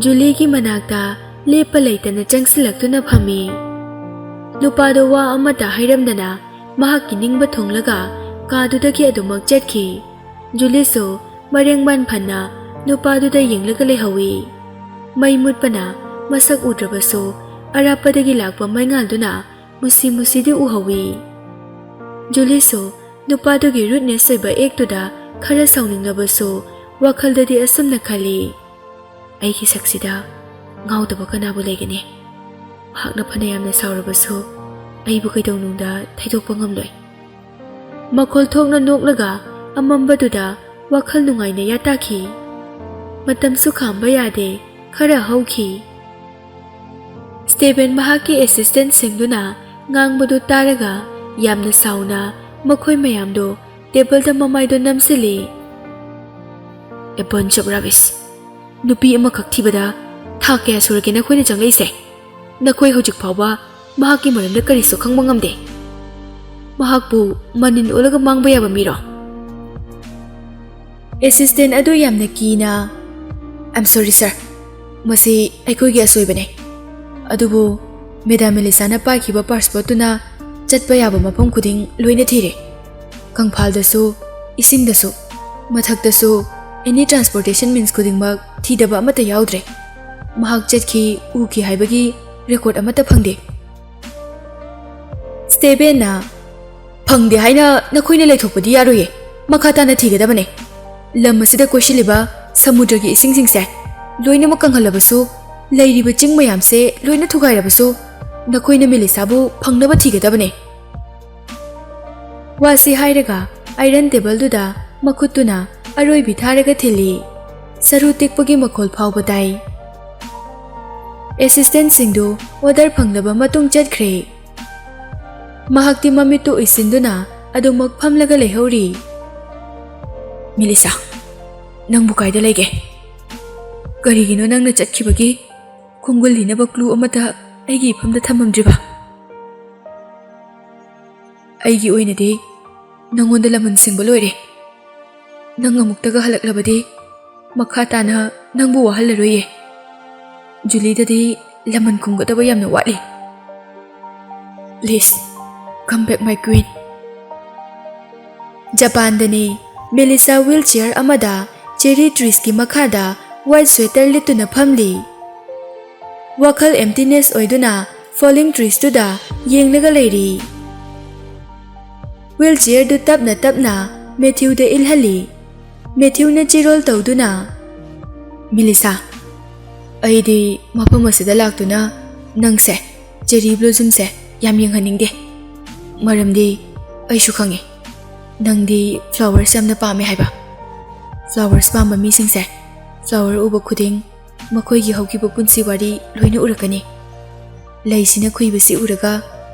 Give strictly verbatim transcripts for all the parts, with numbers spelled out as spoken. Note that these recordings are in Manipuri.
ꯖꯨꯂꯤꯒꯤ ꯃꯅꯥꯛꯇ ꯂꯦꯞꯄ ꯂꯩꯇꯅ ꯆꯪꯁꯤꯜꯂꯛꯇꯨꯅ ꯐꯝꯃꯤ꯫ ꯅꯨꯄꯥꯗꯣ ꯋꯥ ꯑꯃꯠꯇ ꯍꯥꯏꯔꯝꯗꯅ ꯃꯍꯥꯛꯀꯤ ꯅꯤꯡꯕ ꯊꯨꯡꯂꯒ ꯀꯥꯗꯨꯗꯒꯤ ꯑꯗꯨꯃꯛ ꯆꯠꯈꯤ꯫ ꯖꯨꯂꯤꯁꯨ ꯃꯔꯦꯡ ꯃꯟ ꯐꯅ ꯅꯨꯄꯥꯗꯨꯗ ꯌꯦꯡꯂꯒ ꯂꯩꯍꯧꯏ꯫ ꯃꯩ ꯃꯨꯠꯄꯅ ꯃꯁꯛ ꯎꯗ꯭ꯔꯕꯁꯨ ꯑꯔꯥꯞꯄꯗꯒꯤ ꯂꯥꯛꯄ ꯃꯩꯉꯥꯜꯗꯨꯅ ꯃꯨꯁꯤ ꯃꯨꯁꯤꯗꯤ ꯎꯍꯧꯏ꯫ ꯖꯨꯂꯤꯁꯨ ꯅꯨꯄꯥꯗꯨꯒꯤ rudeness ꯑꯣꯏꯕ ꯑꯦꯛꯇꯨꯗ ꯈꯔ ꯁꯥꯎꯅꯤꯡꯂꯕꯁꯨ ꯋꯥꯈꯜꯗꯗꯤ ꯑꯁꯨꯝꯅ ꯈꯜꯂꯤ, "ꯑꯩꯒꯤ ꯁꯛꯁꯤꯗ ꯉꯥꯎꯗꯕ ꯀꯅꯥꯕꯨ ꯂꯩꯒꯅꯤ? ꯃꯍꯥꯛꯅ ꯐꯅ ꯌꯥꯝꯅ ꯁꯥꯎꯔꯕꯁꯨ ꯑꯩꯕꯨ ꯀꯩꯗꯧꯅꯨꯡꯗ ꯊꯩꯗꯣꯛꯄ ꯉꯝꯂꯣꯏ"꯫ ꯃꯈꯣꯜ ꯊꯣꯛꯅ ꯅꯣꯛꯂꯒ ꯑꯃꯝꯕꯗꯨꯗ ꯋꯥꯈꯜ ꯅꯨꯡꯉꯥꯏꯅ ꯌꯥꯇꯥꯈꯤ꯫ ꯃꯇꯝꯁꯨ ꯈꯥꯝꯕ ꯌꯥꯗꯦ, ꯈꯔ ꯍꯧꯈꯤ꯫ ꯁ꯭ꯇꯦꯕꯦꯟ ꯃꯍꯥꯛꯀꯤ assistantꯁꯤꯡꯗꯨꯅ ꯉꯥꯡꯕꯗꯨ ꯇꯥꯔꯒ ꯌꯥꯝꯅ ꯁꯥꯎꯅ ꯃꯈꯣꯏ ꯃꯌꯥꯝꯗꯣ ꯇꯦꯕꯜꯗ ꯃꯃꯥꯏꯗꯣ ꯅꯝꯁꯤꯜꯂꯤ꯫ "A bunch of rubbish! ꯅꯨꯄꯤ ꯑꯃꯈꯛ ꯊꯤꯕꯗ ꯊꯥ ꯀꯌꯥ ꯁꯨꯔꯒꯦ ꯅꯈꯣꯏꯅ ꯆꯪꯂꯛꯏꯁꯦ? ꯅꯈꯣꯏ ꯍꯧꯖꯤꯛ ꯐꯥꯎꯕ ꯃꯍꯥꯛꯀꯤ ꯃꯔꯝꯗ ꯀꯔꯤꯁꯨ ꯈꯪꯕ ꯉꯝꯗꯦ꯫ ꯃꯍꯥꯛꯄꯨ ꯃꯅꯤꯟ ꯑꯣꯜꯂꯒ ꯃꯥꯡꯕ ꯌꯥꯕ ꯃꯤꯔꯣ?" ꯑꯦꯁꯤꯁꯇꯦꯟ ꯑꯗꯨ ꯌꯥꯝꯅ ꯀꯤꯅ, "I'm sorry, sir꯫ ꯃꯁꯤ ꯑꯩꯈꯣꯏꯒꯤ ꯑꯁꯣꯏꯕꯅꯦ꯫ ꯑꯗꯨꯕꯨ ꯃꯦꯗꯥꯝ ꯃꯦꯂꯤꯁꯥꯅ ꯄꯥꯏꯈꯤꯕ ꯄꯥꯁꯄꯣꯔꯠꯇꯨꯅ ꯆꯠꯄ ꯌꯥꯕ ꯃꯐꯝ ꯈꯨꯗꯤꯡ ꯂꯣꯏꯅ ꯊꯤꯔꯦ꯫ ꯀꯪꯐꯥꯜꯗꯁꯨ, ꯏꯁꯤꯡꯗꯁꯨ, ꯃꯊꯛꯇꯁꯨ, any transportation means ꯈꯨꯗꯤꯡꯃꯛ ꯊꯤꯗꯕ ꯑꯃꯠꯇ ꯌꯥꯎꯗ꯭ꯔꯦ꯫ ꯃꯍꯥꯛ ꯆꯠꯈꯤ, ꯎꯈꯤ ꯍꯥꯏꯕꯒꯤ ꯔꯦꯀꯣꯔꯗ ꯑꯃꯠꯇ ꯐꯪꯗꯦ"꯫ ꯁ꯭ꯇꯦꯕꯦꯟꯅ, "ꯐꯪꯗꯦ ꯍꯥꯏꯅ ꯅꯈꯣꯏꯅ ꯂꯩꯊꯣꯛꯄꯗꯤ ꯌꯥꯔꯣꯏꯌꯦ꯫ ꯃꯈꯥ ꯇꯥꯅ ꯊꯤꯒꯗꯕꯅꯦ꯫ ꯂꯝ ꯑꯁꯤꯗ ꯀꯣꯏꯁꯤꯜꯂꯤꯕ ꯁꯃꯨꯗ꯭ꯔꯒꯤ ꯏꯁꯤꯡꯁꯤꯡꯁꯦ ꯂꯣꯏꯅꯃꯛ ꯀꯪꯍꯜꯂꯕꯁꯨ, ꯂꯩꯔꯤꯕ ꯆꯤꯡ ꯃꯌꯥꯝꯁꯦ ꯂꯣꯏꯅ ꯊꯨꯒꯥꯏꯔꯕꯁꯨ, ꯅꯈꯣꯏꯅ ꯃꯦꯂꯤꯁꯥꯕꯨ ꯐꯪꯅꯕ ꯊꯤꯒꯗꯕꯅꯦ"꯫ ꯋꯥꯁꯤ ꯍꯥꯏꯔꯒ ꯑꯥꯏꯔꯟ ꯇꯦꯕꯜꯗꯨꯗ ꯃꯈꯨꯠꯇꯨꯅ ꯑꯔꯣꯏꯕꯤ ꯊꯥꯔꯒ ꯊꯤꯜꯂꯤ꯫ ꯁꯔꯨ ꯇꯦꯛꯄꯒꯤ ꯃꯈꯣꯜ ꯐꯥꯎꯕ ꯇꯥꯏ꯫ ꯑꯦꯁꯤꯁꯇꯦꯟꯁꯤꯡꯗꯨ ꯑꯣꯔꯗꯔ ꯐꯪꯂꯕ ꯃꯇꯨꯡ ꯆꯠꯈ꯭ꯔꯦ꯫ ꯃꯍꯥꯛꯇꯤ ꯃꯃꯤꯠꯇꯨ ꯎꯏꯁꯤꯟꯗꯨꯅ ꯑꯗꯨꯃꯛ ꯐꯝꯂꯒ ꯂꯩꯍꯧꯔꯤ꯫ "ꯃꯦꯂꯤꯁꯥ, ꯅꯪꯕꯨ ꯀꯥꯏꯗ ꯂꯩꯒꯦ? ꯀꯔꯤꯒꯤꯅꯣ ꯅꯪꯅ ꯆꯠꯈꯤꯕꯒꯤ ꯈꯣꯡꯒꯨꯜ ꯂꯤꯅꯕ clue ꯑꯃꯠꯇ ꯑꯩꯒꯤ ꯏꯐꯝꯗ ꯊꯝꯃꯝꯗ꯭ꯔꯤꯕ? ꯑꯩꯒꯤ ꯑꯣꯏꯅꯗꯤ ꯅꯪꯉꯣꯟꯗ ꯂꯃꯟ ꯁꯤꯡꯕ ꯂꯣꯏꯔꯦ꯫ ꯅꯪ ꯑꯃꯨꯛꯇꯒ ꯍꯜꯂꯛꯂꯕꯗꯤ ꯃꯈꯥ ꯇꯥꯅ ꯅꯪꯕꯨ ꯋꯥꯍꯜꯂꯔꯣꯏꯌꯦ"꯫ ꯖꯨꯂꯤꯗꯗꯤ ꯂꯃꯟ ꯈꯨꯝꯒꯗꯕ ꯌꯥꯝꯅ ꯋꯥꯠꯂꯤ꯫ Please, come back, my queen. ꯖꯄꯥꯟꯗꯅꯤ꯫ ꯃꯦꯂꯤꯁꯥ ꯋꯤꯜ ꯆꯤꯌꯔ ꯑꯃꯗ ꯆꯦꯔꯤ ꯇ꯭ꯔꯤꯁꯀꯤ ꯃꯈꯥꯗ ꯋꯥꯏꯠ ꯁ꯭ꯋꯦꯇꯔ ꯂꯤꯠꯇꯨꯅ ꯐꯝꯂꯤ꯫ ꯋꯥꯈꯜ ꯑꯦꯝꯇꯤꯅꯦꯁ ꯑꯣꯏꯗꯨꯅ ꯐꯣꯂꯤꯡ ꯇ꯭ꯔꯤꯁꯇꯨꯗ ꯌꯦꯡꯂꯒ ꯂꯩꯔꯤ꯫ ꯋꯤꯜ ꯆꯤꯌꯔꯗꯨ ꯇꯞꯅ ꯇꯞꯅ ꯃꯦꯊ꯭ꯌꯨꯗ ꯏꯜꯍꯜꯂꯤ꯫ ꯃꯦꯊ꯭ꯌꯨꯅ ꯆꯤꯔꯣꯜ ꯇꯧꯗꯨꯅ, "ꯃꯦꯂꯤꯁꯥ, ꯑꯩꯗꯤ ꯃꯐꯝ ꯑꯁꯤꯗ ꯂꯥꯛꯇꯨꯅ ꯅꯪꯁꯦ, ꯆꯦꯔꯤ ꯕ꯭ꯂꯣꯖꯝꯁꯦ ꯌꯥꯝ ꯌꯦꯡꯍꯟꯅꯤꯡꯗꯦ꯫ ꯃꯔꯝꯗꯤ ꯑꯩꯁꯨ ꯈꯪꯉꯦ, ꯅꯪꯗꯤ ꯐ꯭ꯂꯥꯋꯔꯁ ꯌꯥꯝꯅ ꯄꯥꯝꯃꯦ ꯍꯥꯏꯕ꯫ ꯐ꯭ꯂꯥꯋꯔꯁ ꯄꯥꯝꯕ ꯃꯤꯁꯤꯡꯁꯦ ꯐ꯭ꯂꯥꯋꯔ ꯎꯕ ꯈꯨꯗꯤꯡ ꯃꯈꯣꯏꯒꯤ ꯍꯧꯈꯤꯕ ꯄꯨꯟꯁꯤ ꯋꯥꯔꯤ ꯂꯣꯏꯅ ꯎꯔꯛꯀꯅꯤ꯫ ꯂꯩꯁꯤꯅ ꯈꯨꯏꯕꯁꯤ ꯎꯔꯒ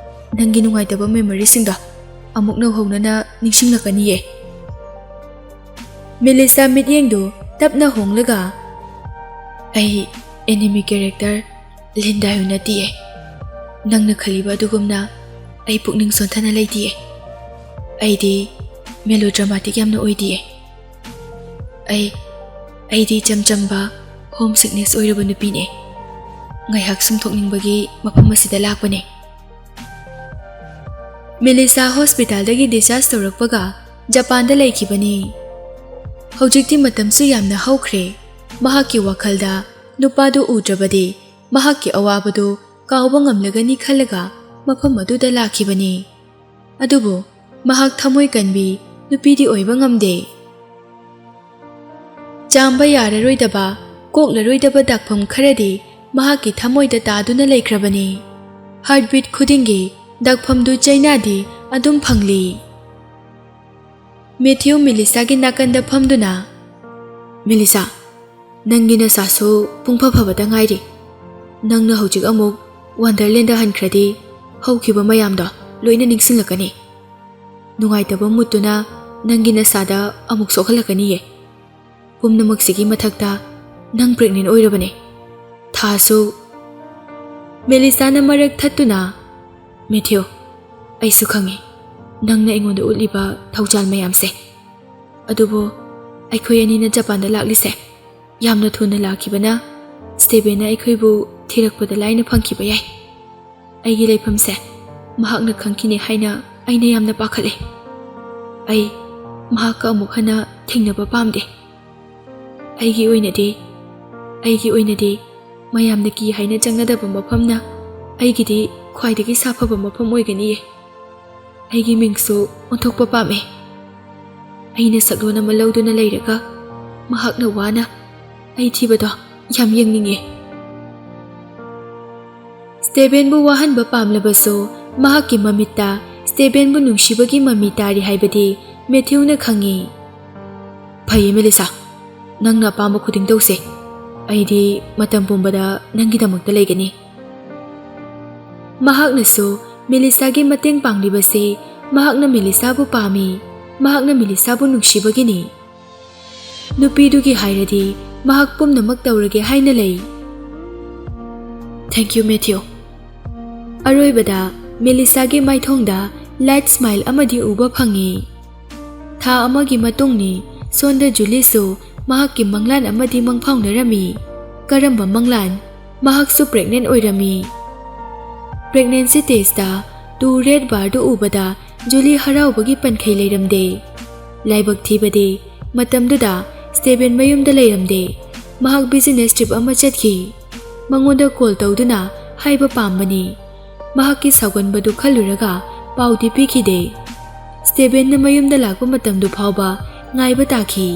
ꯅꯪꯒꯤ ꯅꯨꯡꯉꯥꯏꯇꯕ ꯃꯦꯃꯣꯔꯤꯁꯤꯡꯗꯣ ꯑꯃꯨꯛ ꯅꯧꯍꯧꯅꯅ ꯅꯤꯡꯁꯤꯡꯂꯛꯀꯅꯤꯌꯦ꯫" ꯃꯦꯂꯤꯁꯥ ꯃꯤꯠꯌꯦꯡꯗꯨ ꯇꯞꯅ ꯍꯣꯡꯂꯒ, "ꯑꯩ ꯑꯦꯅꯤꯃꯤ ꯀꯦꯔꯦꯛꯇꯔ ꯂꯤꯟꯗꯥꯏꯌꯨ ꯅꯠꯇꯤꯌꯦ꯫ ꯅꯪꯅ ꯈꯜꯂꯤꯕ ꯑꯗꯨꯒꯨꯝꯅ ꯑꯩ ꯄꯨꯛꯅꯤꯡ ꯁꯣꯟꯊꯅ ꯂꯩꯇꯤꯌꯦ꯫ ꯑꯩꯗꯤ ꯃꯦꯂꯣꯗ꯭ꯔꯃꯥꯇꯤꯛ ꯌꯥꯝꯅ ꯑꯣꯏꯗꯤꯌꯦ꯫ ꯑꯩ, ꯑꯩꯗꯤ ꯏꯆꯝ ꯆꯝꯕ ꯍꯣꯝ ꯁꯤꯛꯅꯦꯁ ꯑꯣꯏꯔꯕ ꯅꯨꯄꯤꯅꯦ꯫ ꯉꯥꯏꯍꯥꯛ ꯁꯨꯝ ꯊꯣꯛꯅꯤꯡꯕꯒꯤ ꯃꯐꯝ ꯑꯁꯤꯗ ꯂꯥꯛꯄꯅꯦ꯫" ꯃꯦꯂꯤꯁꯥ ꯍꯣꯁꯄꯤꯇꯥꯜꯗꯒꯤ ꯗꯤꯁꯆꯥꯔꯖ ꯇꯧꯔꯛꯄꯒ ꯖꯄꯥꯟꯗ ꯂꯩꯈꯤꯕꯅꯤ꯫ ꯍꯧꯖꯤꯛꯇꯤ ꯃꯇꯝꯁꯨ ꯌꯥꯝꯅ ꯍꯧꯈ꯭ꯔꯦ꯫ ꯃꯍꯥꯛꯀꯤ ꯋꯥꯈꯜꯗ ꯅꯨꯄꯥꯗꯨ ꯎꯗ꯭ꯔꯕꯗꯤ ꯃꯍꯥꯛꯀꯤ ꯑꯋꯥꯕꯗꯨ ꯀꯥꯎꯕ ꯉꯝꯂꯒꯅꯤ ꯈꯜꯂꯒ ꯃꯐꯝ ꯑꯗꯨꯗ ꯂꯥꯛꯈꯤꯕꯅꯤ꯫ ꯑꯗꯨꯕꯨ ꯃꯍꯥꯛ ꯊꯃꯣꯏ ꯀꯟꯕꯤ ꯅꯨꯄꯤꯗꯤ ꯑꯣꯏꯕ ꯉꯝꯗꯦ꯫ ꯆꯥꯝꯕ ꯌꯥꯔꯔꯣꯏꯗꯕ, ꯀꯣꯛꯂꯔꯣꯏꯗꯕ ꯗꯥꯛꯐꯝ ꯈꯔꯗꯤ ꯃꯍꯥꯛꯀꯤ ꯊꯃꯣꯏꯗ ꯇꯥꯗꯨꯅ ꯂꯩꯈ꯭ꯔꯕꯅꯤ꯫ ꯍꯥꯔꯠꯕꯤꯠ ꯈꯨꯗꯤꯡꯒꯤ ꯗꯥꯛꯐꯝꯗꯨ ꯆꯩꯅꯥꯗꯤ ꯑꯗꯨꯝ ꯐꯪꯂꯤ꯫ ꯃꯦꯊ꯭ꯌꯨ ꯃꯦꯂꯤꯁꯥꯒꯤ ꯅꯥꯀꯟꯗ ꯐꯝꯗꯨꯅ, "ꯃꯦꯂꯤꯁꯥ, ꯅꯪꯒꯤ ꯅꯁꯥꯁꯨ ꯄꯨꯡꯐ ꯐꯕꯇ ꯉꯥꯏꯔꯤ꯫ ꯅꯪꯅ ꯍꯧꯖꯤꯛ ꯑꯃꯨꯛ ꯋꯥꯟꯗꯔꯂꯦꯟꯗ ꯍꯟꯈ꯭ꯔꯗꯤ ꯍꯧꯈꯤꯕ ꯃꯌꯥꯝꯗꯣ ꯂꯣꯏꯅ ꯅꯤꯡꯁꯤꯡꯂꯛꯀꯅꯤ꯫ ꯅꯨꯡꯉꯥꯏꯇꯕ ꯃꯨꯠꯇꯨꯅ ꯅꯪꯒꯤ ꯅꯁꯥꯗ ꯑꯃꯨꯛ ꯁꯣꯛꯍꯜꯂꯛꯀꯅꯤꯌꯦ꯫ ꯄꯨꯝꯅꯃꯛꯁꯤꯒꯤ ꯃꯊꯛꯇ ꯅꯪ ꯄ꯭ꯔꯦꯒꯅꯦꯟ ꯑꯣꯏꯔꯕꯅꯦ꯫ ꯊꯥꯁꯨ꯫" ꯃꯦꯂꯤꯁꯥꯅ ꯃꯔꯛ ꯊꯠꯇꯨꯅ, "ꯃꯦꯊ꯭ꯌꯨ, ꯑꯩꯁꯨ ꯈꯪꯉꯤ ꯅꯪꯅ ꯑꯩꯉꯣꯟꯗ ꯎꯠꯂꯤꯕ ꯊꯧꯖꯥꯜ ꯃꯌꯥꯝꯁꯦ꯫ ꯑꯗꯨꯕꯨ ꯑꯩꯈꯣꯏ ꯑꯅꯤꯅ ꯖꯄꯥꯟꯗ ꯂꯥꯛꯂꯤꯁꯦ ꯌꯥꯝꯅ ꯊꯨꯅ ꯂꯥꯛꯈꯤꯕꯅ ꯁ꯭ꯇꯦꯕꯦꯟꯅ ꯑꯩꯈꯣꯏꯕꯨ ꯊꯤꯔꯛꯄꯗ ꯂꯥꯏꯅ ꯐꯪꯈꯤꯕ ꯌꯥꯏ꯫ ꯑꯩꯒꯤ ꯂꯩꯐꯝꯁꯦ ꯃꯍꯥꯛꯅ ꯈꯪꯈꯤꯅꯤ ꯍꯥꯏꯅ ꯑꯩꯅ ꯌꯥꯝꯅ ꯄꯥꯈꯠꯂꯦ꯫ ꯑꯩ ꯃꯍꯥꯛꯀ ꯑꯃꯨꯛ ꯍꯟꯅ ꯊꯦꯡꯅꯕ ꯄꯥꯝꯗꯦ꯫ ꯑꯩꯒꯤ ꯑꯣꯏꯅꯗꯤ, ꯑꯩꯒꯤ ꯑꯣꯏꯅꯗꯤ ꯃꯌꯥꯝꯅ ꯀꯤ ꯍꯥꯏꯅ ꯆꯪꯅꯗꯕ ꯃꯐꯝꯅ ꯑꯩꯒꯤꯗꯤ ꯈ꯭ꯋꯥꯏꯗꯒꯤ ꯁꯥꯐꯕ ꯃꯐꯝ ꯑꯣꯏꯒꯅꯤꯌꯦ꯫ ꯑꯩꯒꯤ ꯃꯤꯡꯁꯨ ꯑꯣꯟꯊꯣꯛꯄ ꯄꯥꯝꯃꯦ꯫ ꯑꯩꯅ ꯁꯛꯂꯣꯟ ꯑꯃ ꯂꯧꯗꯨꯅ ꯂꯩꯔꯒ ꯃꯍꯥꯛꯅ ꯋꯥꯅ ꯑꯩ ꯊꯤꯕꯗꯣ ꯌꯥꯝ ꯌꯦꯡꯅꯤꯡꯉꯦ꯫ ꯁ꯭ꯇꯦꯕꯦꯟꯕꯨ ꯋꯥꯍꯟꯕ ꯄꯥꯝꯂꯕꯁꯨ, ꯃꯍꯥꯛꯀꯤ ꯃꯃꯤꯠꯇ ꯁ꯭ꯇꯦꯕꯦꯟꯕꯨ ꯅꯨꯡꯁꯤꯕꯒꯤ ꯃꯃꯤ ꯇꯥꯔꯤ ꯍꯥꯏꯕꯗꯤ ꯃꯦꯊ꯭ꯌꯨꯅ ꯈꯪꯉꯤ꯫ "ꯐꯩꯌꯦ ꯃꯦꯂꯤꯁꯥ, ꯅꯪꯅ ꯑꯄꯥꯝꯕ ꯈꯨꯗꯤꯡ ꯇꯧꯁꯦ꯫ ꯑꯩꯗꯤ ꯃꯇꯝ ꯄꯨꯝꯕꯗ ꯅꯪꯒꯤꯗꯃꯛꯇ ꯂꯩꯒꯅꯤ꯫" ꯃꯍꯥꯛꯅꯁꯨ ꯃꯦꯂꯤꯁꯥꯒꯤ ꯃꯇꯦꯡ ꯄꯥꯡꯂꯤꯕꯁꯤ ꯃꯍꯥꯛꯅ ꯃꯦꯂꯤꯁꯥꯕꯨ ꯄꯥꯝꯃꯤ, ꯃꯍꯥꯛꯅ ꯃꯦꯂꯤꯁꯥꯕꯨ ꯅꯨꯡꯁꯤꯕꯒꯤꯅꯤ꯫ ꯅꯨꯄꯤꯗꯨꯒꯤ ꯍꯥꯏꯔꯗꯤ ꯃꯍꯥꯛ ꯄꯨꯝꯅꯃꯛ ꯇꯧꯔꯒꯦ ꯍꯥꯏꯅ ꯂꯩ꯫ "Thank you, Matthew." ꯑꯔꯣꯏꯕꯗ ꯃꯦꯂꯤꯁꯥꯒꯤ ꯃꯥꯏꯊꯣꯡꯗ light smile ꯑꯃꯗꯤ ꯎꯕ ꯐꯪꯉꯤ꯫ ꯊꯥ ꯑꯃꯒꯤ ꯃꯇꯨꯡꯅꯤ꯫ ꯁꯣꯟꯗ ꯖꯨꯂꯤꯁꯨ ꯃꯍꯥꯛꯀꯤ ꯃꯪꯂꯥꯟ ꯑꯃꯗꯤ ꯃꯪꯐꯥꯎꯅꯔꯝꯃꯤ꯫ ꯀꯔꯝꯕ ꯃꯪꯂꯥꯟ? ꯃꯍꯥꯛꯁꯨ pregnant ꯑꯣꯏꯔꯝꯃꯤ꯫ Pregnancy test ꯇ two red bar ꯗꯨ ꯎꯕꯗ ꯖꯨꯂꯤ ꯍꯔꯥꯎꯕꯒꯤ ꯄꯟꯈꯩ ꯂꯩꯔꯝꯗꯦ꯫ ꯂꯥꯏꯕꯛ ꯊꯤꯕꯗꯤ, ꯃꯇꯝꯗꯨꯗ ꯁ꯭ꯇꯦꯕꯦꯟ ꯃꯌꯨꯝꯗ ꯂꯩꯔꯝꯗꯦ꯫ ꯃꯍꯥꯛ business trip ꯑꯃ ꯆꯠꯈꯤ꯫ ꯃꯉꯣꯟꯗ call ꯇꯧꯗꯨꯅ ꯍꯥꯏꯕ ꯄꯥꯝꯕꯅꯤ꯫ ꯃꯍꯥꯛꯀꯤ ꯁꯥꯎꯒꯟꯕꯗꯨ ꯈꯜꯂꯨꯔꯒ ꯄꯥꯎꯗꯤ ꯄꯤꯈꯤꯗꯦ꯫ ꯁ꯭ꯇꯦꯕꯦꯟꯅ ꯃꯌꯨꯝꯗ ꯂꯥꯛꯄ ꯃꯇꯝꯗꯨ ꯐꯥꯎꯕ ꯉꯥꯏꯕ ꯇꯥꯈꯤ꯫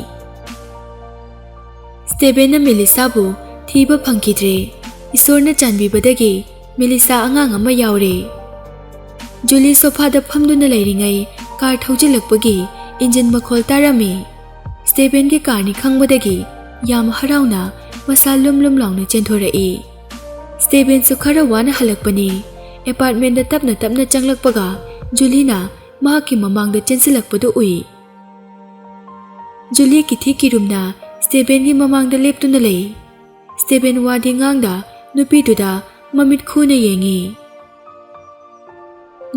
ꯁ꯭ꯇꯦꯕꯦꯟꯅ ꯃꯦꯂꯤꯁꯥꯕꯨ ꯊꯤꯕ ꯐꯪꯈꯤꯗ꯭ꯔꯦ꯫ ꯏꯁꯣꯔꯅ ꯆꯥꯟꯕꯤꯕꯗꯒꯤ ꯃꯦꯂꯤꯁꯥ ꯑꯉꯥꯡ ꯑꯃ ꯌꯥꯎꯔꯦ꯫ ꯖꯨꯂꯤ ꯁꯣꯐꯥꯗ ꯐꯝꯗꯨꯅ ꯂꯩꯔꯤꯉꯩ car ꯊꯧꯖꯤꯜꯂꯛꯄꯒꯤ engine ꯃꯈꯣꯜ ꯇꯥꯔꯝꯃꯤ꯫ ꯁ꯭ꯇꯦꯕꯦꯟꯒꯤ car ꯅꯤ ꯈꯪꯕꯗꯒꯤ ꯌꯥꯝ ꯍꯔꯥꯎꯅ ꯃꯁꯥ ꯂꯨꯝ ꯂꯨꯝ ꯂꯥꯎꯅ ꯆꯦꯟꯊꯣꯔꯛꯏ꯫ ꯁ꯭ꯇꯦꯕꯦꯟꯁꯨ ꯈꯔ ꯋꯥꯅ ꯍꯜꯂꯛꯄꯅꯤ꯫ Apartment ꯇ ꯇꯞꯅ ꯇꯞꯅ ꯆꯪꯂꯛꯄꯒ ꯖꯨꯂꯤꯅ ꯃꯍꯥꯛꯀꯤ ꯃꯃꯥꯡꯗ ꯆꯦꯟꯁꯤꯜꯂꯛꯄꯗꯨ ꯎꯏ꯫ ꯖꯨꯂꯤ ꯀꯤꯊꯤ ꯀꯤꯔꯨꯝꯅ ꯁ꯭ꯇꯦꯕꯦꯟꯒꯤ ꯃꯃꯥꯡꯗ ꯂꯦꯞꯇꯨꯅ ꯂꯩ꯫ ꯁ꯭ꯇꯦꯕꯦꯟ ꯋꯥꯗꯤ ꯉꯥꯡꯗ ꯅꯨꯄꯤꯗꯨꯗ ꯃꯃꯤꯠ ꯈꯨꯅ ꯌꯦꯡꯉꯤ꯫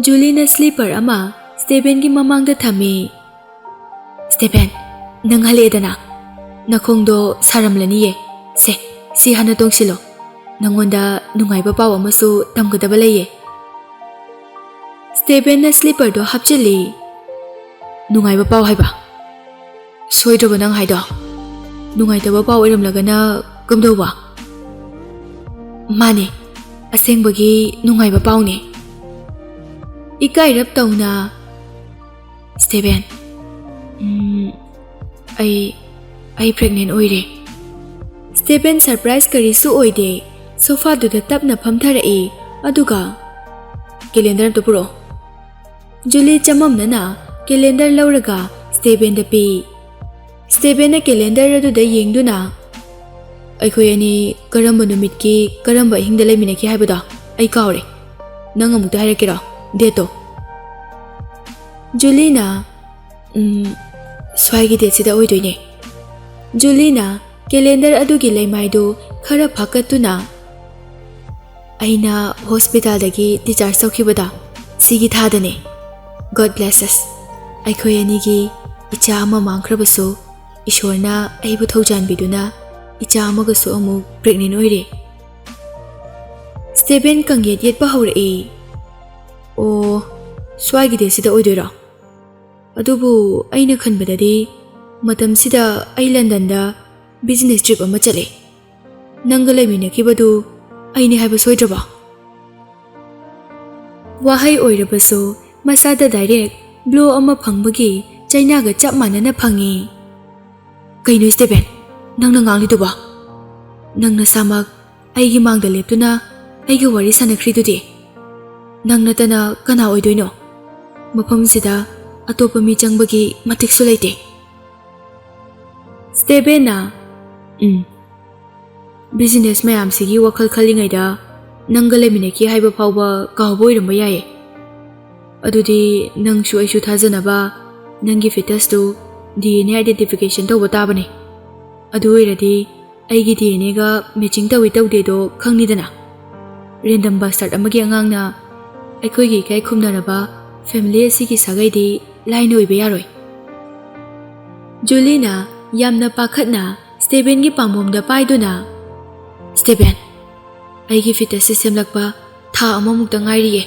ꯖꯨꯂꯤꯅ slipper ꯑꯃ ꯁ꯭ꯇꯦꯕꯦꯟꯒꯤ ꯃꯃꯥꯡꯗ ꯊꯝꯃꯤ꯫ "ꯁ꯭ꯇꯦꯕꯦꯟ, ꯅꯪ ꯍꯜꯂꯛꯑꯦꯗꯅ? ꯅꯈꯣꯡꯗꯣ ꯁꯥꯔꯝꯂꯅꯤꯌꯦ꯫ ꯁꯦ, ꯁꯤ ꯍꯥꯟꯅ ꯇꯣꯡꯁꯤꯜꯂꯣ꯫ ꯅꯪꯉꯣꯟꯗ ꯅꯨꯡꯉꯥꯏꯕ ꯄꯥꯎ ꯑꯃꯁꯨ ꯇꯝꯒꯗꯕ ꯂꯩꯌꯦ꯫ ꯁ꯭ꯇꯦꯕꯦꯟꯅ ꯁ꯭ꯂꯤꯄꯔꯗꯣ ꯍꯥꯞꯆꯤꯜꯂꯤ꯫ "ꯅꯨꯡꯉꯥꯏꯕ ꯄꯥꯎ ꯍꯥꯏꯕ? ꯁꯣꯏꯗ꯭ꯔꯕꯣ ꯅꯪ ꯍꯥꯏꯗꯣ? ꯅꯨꯡꯉꯥꯏꯇꯕ ꯄꯥꯎ ꯑꯣꯏꯔꯝꯂꯒꯅ ꯀꯝꯗꯧꯕ?" "ꯃꯥꯅꯦ, ꯑꯁꯦꯡꯕꯒꯤ ꯅꯨꯡꯉꯥꯏꯕ ꯄꯥꯎꯅꯦ꯫" ꯏꯀꯥꯏꯔꯞ ꯇꯧꯅ, "ꯁ꯭ꯇꯦꯕꯦꯟ, ꯎꯝ, ꯑꯩ, ꯑꯩ pregnant ꯑꯣꯏꯔꯦ꯫" ꯁ꯭ꯇꯦꯕꯦꯟ ꯁꯔꯄ꯭ꯔꯥꯏꯖ ꯀꯔꯤꯁꯨ ꯑꯣꯏꯗꯦ꯫ ꯁꯣꯐꯥꯗꯨꯗ ꯇꯞꯅ ꯐꯝꯊꯔꯛꯏ, ꯑꯗꯨꯒ, "ꯀꯦꯂꯦꯟꯗꯔ ꯑꯝꯇ ꯄꯨꯔꯛꯑꯣ꯫" ꯖꯨꯂꯤ ꯆꯃꯝꯅꯅ ꯀꯦꯂꯦꯟꯗꯔ ꯂꯧꯔꯒ ꯁ꯭ꯇꯦꯕꯦꯟꯗ ꯄꯤ꯫ ꯁ꯭ꯇꯦꯕꯦꯟꯅ ꯀꯦꯂꯦꯟꯗꯔ ꯑꯗꯨꯗ ꯌꯦꯡꯗꯨꯅ, "ꯑꯩꯈꯣꯏ ꯑꯅꯤ ꯀꯔꯝꯕ ꯅꯨꯃꯤꯠꯀꯤ ꯀꯔꯝꯕ ꯑꯍꯤꯡꯗ ꯂꯩꯃꯤꯟꯅꯈꯤ ꯍꯥꯏꯕꯗꯣ ꯑꯩ ꯀꯥꯎꯔꯦ꯫ ꯅꯪ ꯑꯃꯨꯛꯇ ꯍꯥꯏꯔꯛꯀꯦꯔꯣ, ꯗꯦꯠꯇꯣ?" ꯖꯨꯂꯤꯅ, "ꯎꯝ, ꯁ꯭ꯋꯥꯏꯒꯤ ꯗꯦꯠꯁꯤꯗ ꯑꯣꯏꯗꯣꯏꯅꯦ꯫" ꯖꯨꯂꯤꯅ ꯀꯦꯂꯦꯟꯗꯔ ꯑꯗꯨꯒꯤ ꯂꯩꯃꯥꯏꯗꯨ ꯈꯔ ꯐꯥꯀꯠꯇꯨꯅ, "ꯑꯩꯅ ꯍꯣꯁꯄꯤꯇꯥꯜꯗꯒꯤ discharge ꯇꯧꯈꯤꯕꯗꯣ ꯁꯤꯒꯤ ꯊꯥꯗꯅꯦ꯫ God bless us꯫ ꯑꯩꯈꯣꯏ ꯑꯅꯤꯒꯤ ꯏꯆꯥ ꯑꯃ ꯃꯥꯡꯈ꯭ꯔꯕꯁꯨ, ꯏꯁꯣꯔꯅ ꯑꯩꯕꯨ ꯊꯧꯖꯥꯟꯕꯤꯗꯨꯅ ꯏꯆꯥ ꯑꯃꯒꯁꯨ ꯑꯃꯨꯛ pregnant ꯑꯣꯏꯔꯦ꯫" ꯁ꯭ꯇꯦꯕꯦꯟ ꯀꯪꯌꯦꯠ ꯌꯦꯠꯄ ꯍꯧꯔꯛꯏ꯫ "ꯑꯣ, ꯁ꯭ꯋꯥꯏꯒꯤ ꯗꯦꯠꯁꯤꯗ ꯑꯣꯏꯗꯣꯏꯔꯣ? ꯑꯗꯨꯕꯨ ꯑꯩꯅ ꯈꯟꯕꯗꯗꯤ ꯃꯇꯝꯁꯤꯗ ꯑꯩ ꯂꯟꯗꯟꯗ business trip ꯑꯃ ꯆꯠꯂꯦ꯫ ꯅꯪꯒ ꯂꯩꯃꯤꯟꯅꯈꯤꯕꯗꯨ ꯑꯩꯅꯦ ꯍꯥꯏꯕ ꯁꯣꯏꯗ꯭ꯔꯕꯣ?" ꯋꯥꯍꯩ ꯑꯣꯏꯔꯕꯁꯨ ꯃꯁꯥꯗ direct blow ꯑꯃ ꯐꯪꯕꯒꯤ ꯆꯩꯅꯥꯒ ꯆꯞ ꯃꯥꯟꯅꯅ ꯐꯪꯉꯤ꯫ "ꯀꯩꯅꯣ ꯁ꯭ꯇꯦꯕꯦꯟ, ꯅꯪꯅ ꯉꯥꯡꯂꯤꯗꯨꯕꯣ? ꯅꯪ ꯅꯁꯥꯃꯛ ꯑꯩꯒꯤ ꯃꯥꯡꯗ ꯂꯦꯞꯇꯨꯅ ꯑꯩꯒ ꯋꯥꯔꯤ ꯁꯥꯟꯅꯈ꯭ꯔꯤꯗꯨꯗꯤ? ꯅꯪ ꯅꯠꯇꯅ ꯀꯅꯥ ꯑꯣꯏꯗꯣꯏꯅꯣ? ꯃꯐꯝꯁꯤꯗ ꯑꯇꯣꯞꯄ ꯃꯤ ꯆꯪꯕꯒꯤ ꯃꯇꯤꯛꯁꯨ ꯂꯩꯇꯦ꯫" ꯁ꯭ꯇꯦꯕꯦꯟꯅ, "ꯎꯝ, business ꯃꯌꯥꯝꯁꯤꯒꯤ ꯋꯥꯈꯜ ꯈꯜꯂꯤꯉꯩꯗ ꯅꯪꯒ ꯂꯩꯃꯤꯟꯅꯈꯤ ꯍꯥꯏꯕ ꯐꯥꯎꯕ ꯀꯥꯎꯕ ꯑꯣꯏꯔꯝꯕ ꯌꯥꯏꯌꯦ꯫ ꯑꯗꯨꯗꯤ ꯅꯪꯁꯨ ꯑꯩꯁꯨ ꯊꯥꯖꯅꯕ ꯅꯪꯒꯤ fetusꯇꯨ D N A identification ꯇꯧꯕ ꯇꯥꯕꯅꯦ꯫ ꯑꯗꯨ ꯑꯣꯏꯔꯗꯤ ꯑꯩꯒꯤ D N Aꯒ matching ꯇꯧꯏ ꯇꯧꯗꯦꯗꯣ ꯈꯪꯅꯤꯗꯅ꯫ Random bastard ꯑꯃꯒꯤ ꯑꯉꯥꯡꯅ ꯑꯩꯈꯣꯏꯒꯤ ꯏꯀꯥꯏ ꯈꯨꯝꯅꯔꯕ family ꯑꯁꯤꯒꯤ ꯁꯥꯒꯩꯗꯤ ꯂꯥꯏꯅ ꯑꯣꯏꯕ ꯌꯥꯔꯣꯏ꯫" ꯖꯨꯂꯤꯅ ꯌꯥꯝꯅ ꯄꯥꯈꯠꯅ ꯁ꯭ꯇꯦꯕꯦꯟꯒꯤ ꯄꯥꯝꯕꯣꯝꯗ ꯄꯥꯏꯗꯨꯅ, ꯁ꯭ꯇꯦꯕꯦꯟ, ꯑꯩꯒꯤ ꯐꯤꯇꯁꯁꯦ ꯁꯦꯝꯂꯛꯄ ꯊꯥ ꯑꯃꯃꯨꯛꯇ ꯉꯥꯏꯔꯤꯌꯦ꯫